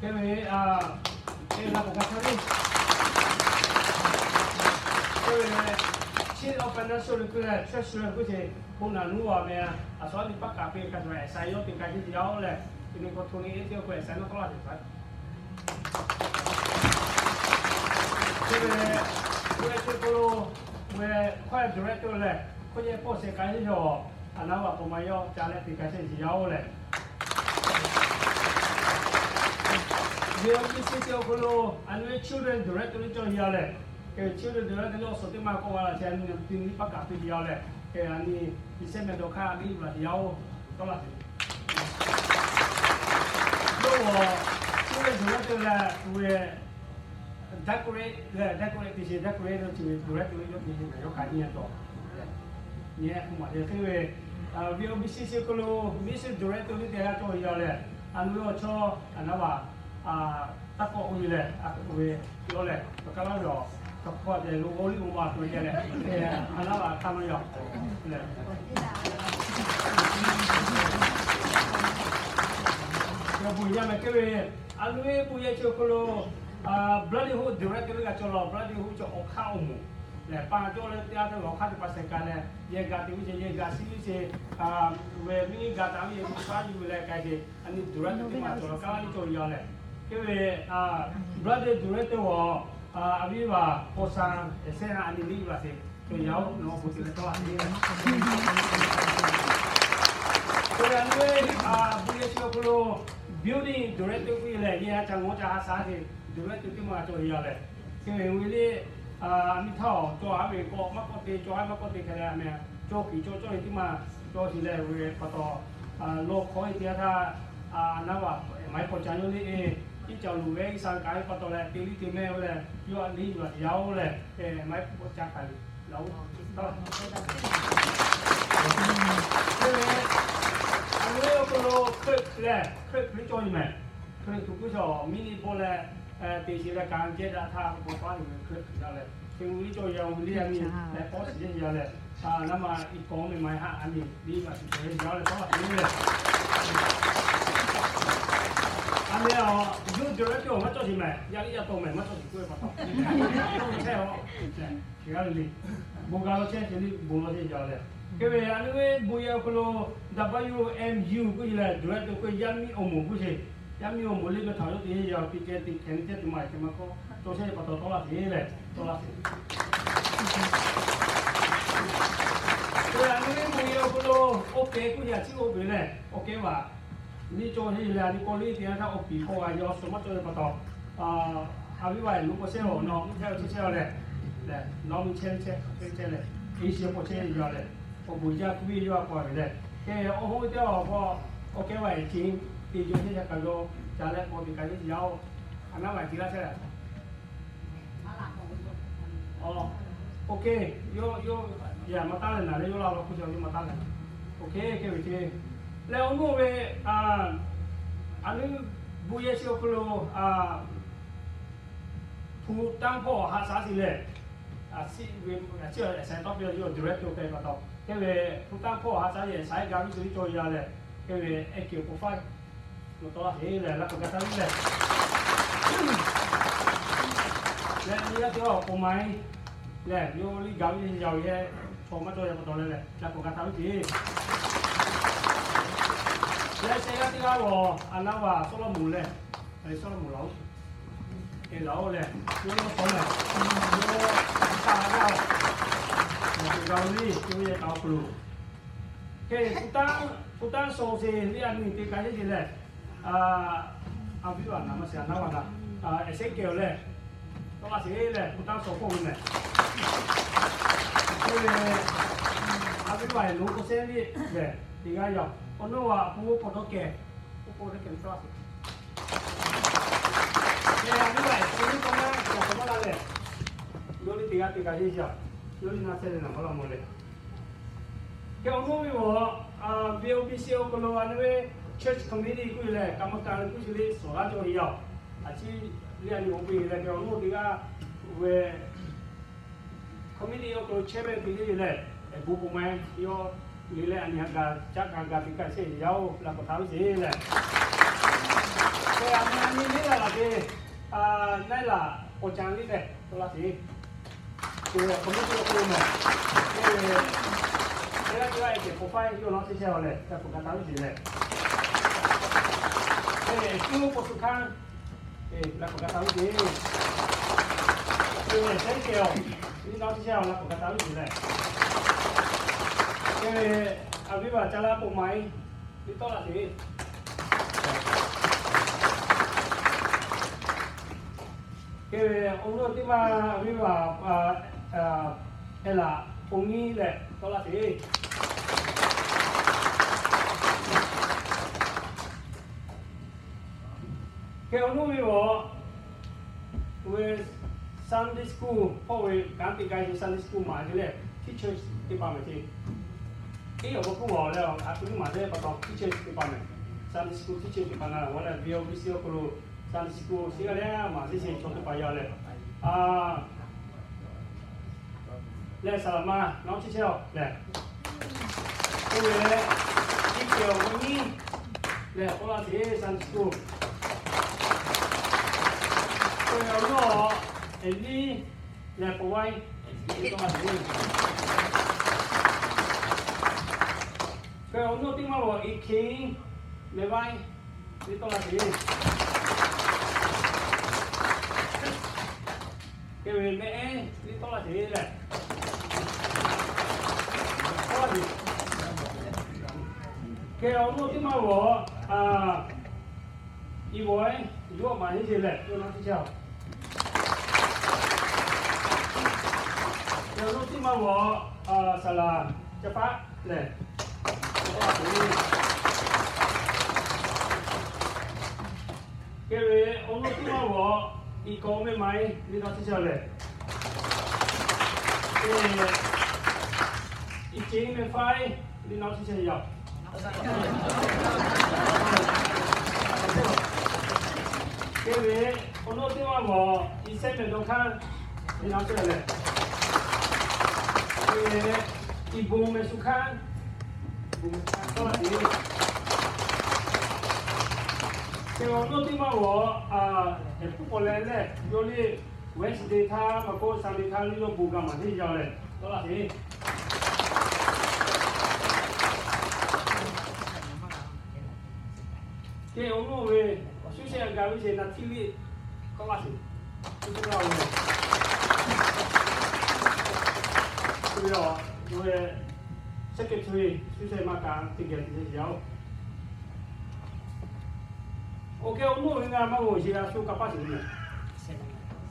Hk'e ve, e, la k'o ka hk'a le. Hk'e ve, Chief of Finance lo k'oˆ leh, Treasurer k'oˆ ce, bon naꞈ nuˇ a meh, a shu a nyi paˉ kaꞈ piˇ ka tuˬ, e, sa yawˇ te ka ce yaˇ oˬ leh, te ni k'o to ni e te k'o, e, sa yawˇ tawˆ la te hk'a. Hk'e ve, U S A hk'aw lo, ve, hkawˇ yaˇ director leh, hkawˇ yaˇ pawˆ sheh ka ce yaˇ, a naˉ va k'o ma yawˇ ca leh te ka ce yaˇ oˬ leh, V O B C C awˬ hk'aw lo a nyi ve children director le cawˬ yaˇ leh, children director le awˬ suhˍ teˇ ma k'awꞈ g'a la ce, a nyi nyi paˉ kaꞈ piˇ yaˇ leh, a nyi nyi shehˆ meh dawˬ hk'aˇ a nyi yuˬ la ce yaˇ oˬ, tawˆ la ce. Yawˇ children director leh, ve, decorate leh, decorate te ce, decorate lo chi ve director le yawˇ te ce, yawˇ ka nyi a tawˬ. Nyi a hk'oˆ maˬ te hk'e ve, V O B C C hk'aw lo music director le te g'a cawˬ yaˇ leh, a nyi ve awˬ chawˇ a naˉ va taˇ kawˆ oˇ ve leh, a k'oˆ ve, yawˇ leh, kaꞈ kaˇ laˇ ve awˬ, kaꞈ hk'aw te lo g'awˇ liˇ g'awˇ ma tuˬ ve leh, a naˉ va hk'a ma yaˇ leh, yaˇ bon yaˇ meh hk'e ve, a nyi ve bon yaˇ chi awˬ hk'aw lo, brotherhood director le g'a cawˬ law, brotherhood chi awˬ hk'aˇ awˬ moˍ lehˬ, pa cawˇ leh teˇ g'aˇ teˇ g'aˇ awˬ hk'aˇ teˇ pa shehˍ ka leh, yehˬ gaˬ te ve ce, yehˬ gaˬ shiˉ ve ce, ve miˇ gaˬ taˍ ve yehˬ miˇ hk'aˇ yuˬ ve leh ka ce, a nyi director teˇ ma cawˬ law, kaˇ laˇ liˇ cawˬ yaˇ leh, hk'e ve, brother director g'awˬ, a viˉ va paw sha, e, shehˆ ha a nyi liˇ yuˬ la ce, cawˬ yaˇ oˬ, nawˬ hui te leh tawˆ la ce. Hk'e ve a nyi ve, bon yaˇ chi awˬ hk'aw lo building director k'oˆ leh, yehˬ ha ca ngawˬ ca ha sha ce, director teˇ ma cawˬ yaˇ leh, hk'e ve ve le, a miˇ htaˇ awˬ cawˬ a ve k'awꞈ maˇ k'awꞈ te, cawˬ a maˇ k'awꞈ te hk'e leh a meh, cawˬ kiˬ cawˬ cawˬ ve teˇ ma cawˬ shiˍ leh ve pa taw, lawˬ hk'awˇ ve teˇ yanˇ htaˇ, a naˉ va maˇ heˆ k'awꞈ ca yawˇ le, iˉ ca luˬ ve iˉ sha kaꞈ ve pa taw leh te liˇ te mehˆ oˬ leh, yawˇ a liˇ yuˬ la ce yaˇ oˬ leh, maˇ heˆ k'awꞈ ca kaꞈ ve la oˬ. Hk'e ve, a nyi ve awˬ hk'aw lo hk'e leh hk'e hk'e cawˬ ve meh, hk'e tuˬ kuˇ shaw miˇ niˇ bawˆ leh, te shiˍ leh kaꞈ jehˇ daꞈ htaˇ bon paˉ yuˬ ve hk'e hk'e yaˇ leh, hk'e ve liˇ cawˬ yaˇ oˬ ve liˇ a nyi leh pawˆ shiˍ yehˬ yaˇ leh, a naˉ ma iˉ kawꞈ meh maˇ heˆ a nyi liˇ maˇ shiˍ cawˬ ve yaˇ leh tawˆ la ce le. A meh awˬ youth director maˇ cawˬ shiˍ meh, yaˇ liˇ yaˇ taw meh maˇ cawˬ shiˍ k'oˆ ve pa taw, chehˇ a, chi g'a ve le, bon g'a law chehˇ ce liˇ bon law chehˇ yaˇ leh, hk'e ve a nyi ve bon yaˇ awˬ hk'aw lo W M U k'oˆ ce leh director k'oˆ ve yaˇ miˇ awˬ moˍ k'oˆ ce, yaˇ miˇ awˬ moˍ liˇ meh htaꞈ yawˇ te yaˇ yaˇ piˇ ceh te hkeh ni ceh te maˇ heˆ ce maˇ k'awꞈ cawˬ chehˇ ve pa taw tawˆ la ce leh, tawˆ la ce. Hk'e ve a nyi ve bon yaˇ awˬ hk'aw lo awˬ kehˉ k'oˆ yaˇ chi oˇ ve leh awˬ kehˉ vaꞈ liˇ cawˬ ce leh a nyi k'awꞈ liˇ te yaˇ htaˇ awˬ piˍ k'awꞈ g'a yaw suhˍ maˇ cawˬ ve pa taw, a viˉ va eˬ lo k'awꞈ shehˇ awˬ nawˬ mvuhˇ chehˇ chehˇ chehˇ a leh, nawˬ mvuhˇ chehˇ chehˇ chehˇ chehˇ leh, iˉ shiˍ k'awꞈ chehˇ yaˇ leh, awˬ bon jaˇ k'oˆ ve yaˇ k'awꞈ ve leh, hk'e awˬ hoˉ teˇ awˬ k'awꞈ awˬ kehˉ vaꞈ eˬ ce te yaw chehˇ ca kaꞈ yaw ca leh k'awꞈ te ka yeˇ yaˇ oˬ, a naˉ vaꞈ te laˇ chehˇ leh OK, yawˇ, yawˇ, yaꞈ maˇ taˉ leh naˍ leh yawˇ laˇ law k'oˆ ce yawˇ maˇ taˉ leh. OK, hk'e ve ce. Leh awˬ nuˇ ve, a nyi bon yaˇ chi awˬ hk'aw lo, hpu tanˇ hpawˇ ha shaˉ shiˍ leh, a ciˉ ve, a ciˉ a shaˍ tawˆ piˇ yawˇ director hpehꞈ pa taw, hk'e ve hpu tanˇ hpawˇ ha shaˉ leh shaˍ g'a ve ce liˇ cawˬ yaˇ leh, hk'e ve ehˉ kehˬ awˬ pon faˉ lo tawˆ la ce leh laˇ k'awꞈ ga taˇ viˉ leh, leh nyi yaˇ teˇ g'aˇ awˬ pon ma e leh yawˇ liˇ ga ve yaˇ ve chaw maˇ cawˬ yaˇ pa taw leh leh laˇ k'awꞈ ga taˇ viˉ ce. Leh shehˆ g'aˇ teˇ g'aˇ g'awˬ a naˉ va Sawˉlaꞈmonˍ leh, Sawˉlaꞈmonˍ la oˬ, e la oˬ leh, yawˇ lawˇ shawˉ leh, yawˇ taˇ g'aˇ, ga ve le, yawˇ ve yaˇ kaꞈ awˬ hk'aw lo, hk'e hpu tanˇ, hpu tanˇ shaw ce liˇ a nyi te ka yeˇ ce leh, a viˉ va naˍ maˇ shiˍ a naˉ va naˍ, e shehˆ kehˬ awˬ leh, tawˆ la ce leh hpu tanˇ shaw hpawˇ ve meh. Hk'e ve, a viˉ va eˬ lo k'o shehˇ liˇ leh, teˇ g'aˇ yaˇ, awˬ nuˇ va a pu k'awꞈ dawˇ kehˬ, k'oˆ k'oˆ teˇ kehˬ ve tawˆ la ce. Leh a viˉ va eˬ te liˇ k'o maˇ k'awꞈ k'awꞈ maˇ la leh, yawˇ liˇ teˇ g'aˇ te ka yeˇ yaˇ, yawˇ liˇ naˇ chehˇ leh naˍ maˇ la mawˬ leh, hk'e awˬ nuˇ ve g'awˬ, V O B C awˬ hk'aw lo a nyi ve church committee k'oˆ ve leh กรรมการ k'oˆ ce le shawˍ laˇ cawˬ ve yaˇ, a ciˉ liˇ a nyi awˬ pon leh hk'e awˬ nuˇ teˇ g'aˇ ve committee awˬ hk'aw lo chairman te yeˇ leh, bon k'o ma yawˇ le leh a nyi ha ga caˉ ka ga te ka chehˇ yaˇ oˬ, laˇ k'awꞈ htaꞈ viˉ ce leh K'o, a nyi nyi liˇ la laˬ ve, naiˉ laˬ k'awꞈ ca liˇ leh tawˆ la sheˍ. K'o, k'awꞈ miˇ teˇ lo k'oˆ lo mehˬ. K'o, teˇ g'aˇ teˇ g'aˇ e kehˬ k'awꞈ faiˇ yawˇ nawˉ teˇ chehˇ a lehˬ, g'a k'awꞈ ga taˇ ve sheˍ lehˬ. K'o, k'o shu hkanˇ, g'a k'awꞈ ga taˇ ve sheˍ. K'o, shehˉ kehˬ awˬ, nyi nawˉ teˇ chehˇ a, g'a k'awꞈ ga taˇ ve sheˍ lehˬ. K'o, a viˉ vaˬ ca la k'o maˍ e, liˇ tawˆ la sheˍ. K'o, awˬ nuˇ teˇ maˇ a viˉ vaˬ, e laˬ, awˬ nyi lehˬ tawˆ la sheˍ. K'o, awˬ nuˇ ve awˬ, ve Sunday school hpawˇ ve kanˉ te gaˇ ve Sunday school maˍ ve lehˬ, teacher teˇ hpaˍ mehˍ ce. Teˇ awˬ k'o k'oˆ a leh, a htoꞈ ma teˇ pa taw teacher teˇ hpaˍ mehˍ. Sunday school teacher teˇ hpaˍ na awˬ leh V O B C awˬ hk'aw lo Sunday school shiˍ g'aˇ leh maˍ sheˍ sheˍ chaw teˇ hpaˍ yaˇ lehˬ, a, lehˬ saˍ laˍ ma nawˉ chi chehˇ a lehˬ. K'o, lehˬ, iˉ kehˬ awˬ nyi lehˬ tawˆ la sheˍ Sunday school. K'o, awˬ nuˇ awˬ, e liˇ lehˬ k'awꞈ vaiˇ, liˇ tawˆ la sheˍ. K'o, awˬ nuˇ teˇ maˇ awˬ, e hkiˇ mehˍ vaiˇ, liˇ tawˆ la sheˍ. K'o, mehˆ ehˉ liˇ tawˆ la sheˍ lehˬ. K'o, awˬ nuˇ teˇ maˇ awˬ, a, i vawˬ ehˉ yawˇ maˍ heˆ sheˍ lehˬ, yawˇ nawˉ teˇ chehˇ a. K'o, awˬ nuˇ teˇ maˇ awˬ, a, saˍ laˍ ca paˆ lehˬ. K'o, awˬ nuˇ teˇ maˇ awˬ, i kawꞈ mehˆ maˍ e liˇ nawˉ teˇ chehˇ a lehˬ. K'o, i ce mehˆ faiˇ liˇ nawˉ teˇ chehˇ yaˇ. K'o, awˬ nuˇ teˇ maˇ awˬ, i sehˉ mehˆ dawˇ hkanˇ liˇ nawˉ teˇ chehˇ a lehˬ. K'o, i bon mehˆ shu hkanˇ, bon mehˆ shu hkanˇ tawˆ la sheˍ. K'o, awˬ nuˇ teˇ maˇ awˬ, a, hehˍ hpuˇ k'awꞈ leh lehˬ, yawˇ liˇ Wednesday htaˇ maˇ k'oˆ Sunday htaˇ liˇ yawˇ bon ga maˍ teˇ yaˇ lehˬ tawˆ la sheˍ. K'o, awˬ nuˇ ve awˬ shu shehˆ a ga ve sheˍ na htiˇ liˇ kawˆ la sheˍ. Shu teˇ g'aˇ ve, shu ve awˬ, ve secretary shu shehˆ maˇ ka teˇ geh teˇ geh yaˇ oˬ. Oˇ hk'e awˬ nuˇ ve ngaˬ maˇ g'awˬ sheˍ a shu ka paˇ sheˍ ve.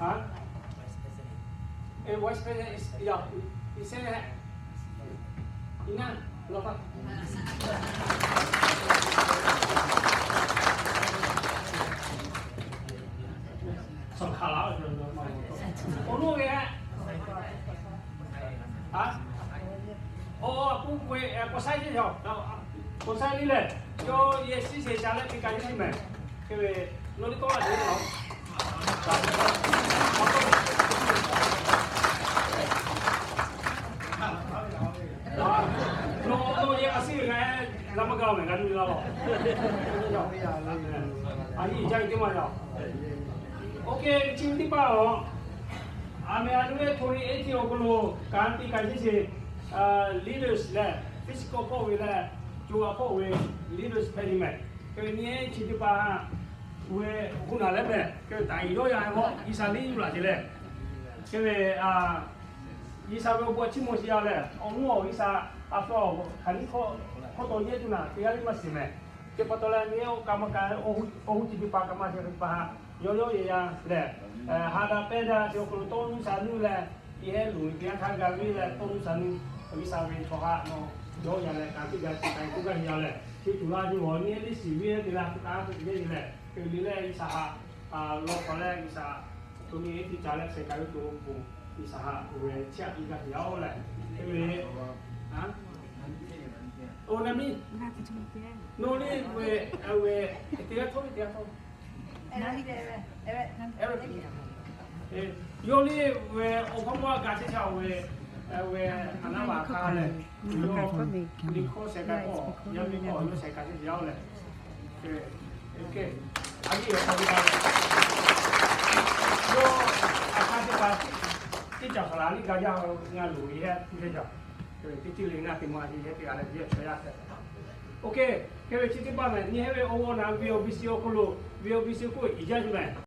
Ha? E, vice president is, ya, is, is, ina, la pa. Awˬ nuˇ ve, a, awˬ, awˬ, k'o, k'o, k'o saiˉ teˇ yaˇ, k'o saiˉ teˇ lehˬ, yawˇ yehˬ shiˉ sheˍ ca leh te ka yeˇ shiˉ mehˍ. Hk'e ve, nawˬ liˇ tawˆ la sheˍ. Nawˬ, nawˬ yehˬ a shiˉ ve ngaˬ la maˇ gaˬ mehˍ, g'a nuˇ la lawˬ. A yiˇ jaˇ ve teˇ maˇ yaˇ. Okay, chi teˇ hpaˍ-oˬ, aˬ mehˍ a nu leh hto ve eˉ teˇ awˬ hk'aw lo kanˉ te ka yeˇ sheˍ, leaders leh, physical hpawˇ ve leh, co a hpawˇ ve leaders hpehꞈ ve mehˍ. Hk'e ve nyi chi teˇ hpaˍ ve hu naˬ leh mehˍ. Hk'e ve taꞈ yawˇ yaˇ ve k'o, G'uiˬsha liˇ yuˬ laˬ sheˍ leh, hk'e ve, a, G'uiˬsha ve awˬ bon chiˇ mvuh sheˍ yaˇ lehˬ, awˬ nuˇ awˬ G'uiˬsha a hpawˇ hk'aˬ nyiˇ hkawˇ hk'awꞈ taw yehˇ tuˬ naˬ teˇ g'aˇ liˇ maˇ shiˍ mehˍ. Chi pa taw leh nyi oˇ ka maˇ ka, oˇ hu chi teˇ hpaˍ ka maˇ sheˍ teˇ hpaˍ ha, yawˇ yawˇ yehˬ yaˇ lehˬ, ha daꞈ pehˇ daꞈ chi awˬ hk'aw lo tawˇ nuˇ sha nuˇ leh, i hehˉ luˬ ve teˇ g'aˇ htaˇ ga ve leh tawˇ nuˇ sha nuˇ, G'uiˬsha ve chaw haꞈ nawˬ yawˇ yaˇ leh kanˉ teˇ g'aˇ chi ka e k'oˆ gaˇ ve yaˇ lehˬ, chi tuˬ laˇ nyi awˬ nyi lehˬ shiˍ ve teˇ laˇ hpu taˍ tuˬ yehˇ ve lehˬ, hk'e ve lehˬ G'uiˬsha haꞈ law k'awꞈ leh G'uiˬsha to nyi teˇ ca leh sheh ka ve tuˬ awˬ pon G'uiˬsha haꞈ oˬ ve chiˇ aꞈ piˇ gaˇ ve yaˇ oˬ lehˬ, hk'e ve, a, oˬ na miˇ, nawˬ liˇ ve, ve, teˇ g'aˇ htawˇ ve teˇ g'aˇ htawˇ, yawˇ liˇ ve awˬ hkawˇ mawˇ a ga chehˇ sha oˬ ve, ve a naˉ va hk'a lehˬ, yawˇ liˇ hkawˇ sheh ka k'awꞈ yaˇ miˇ k'awꞈ yawˇ sheh ka chehˇ yaˇ oˬ lehˬ, hk'e A viˉ awˬ hk'aw lo, yawˇ a hk'aˇ teˇ hpaˍ tiˉ caˍ hpaˍ laˬ liˇ g'a jaˇ ngaˬ loˍ ve hehˉ teˇ hehˉ jaˇ. Teˇ ceuˬ le ngaˬ te ma te hehˉ teˇ g'aˇ leh yehˬ chaw yaˇ hpehꞈ. Oˇ hk'e, hk'e ve chi teˇ hpaˍ mehˍ nyi hehˉ ve awˬ g'awˇ na V O B C awˬ hk'aw lo, V O B C k'oˆ ve iˉ jaˇ ve mehˍ.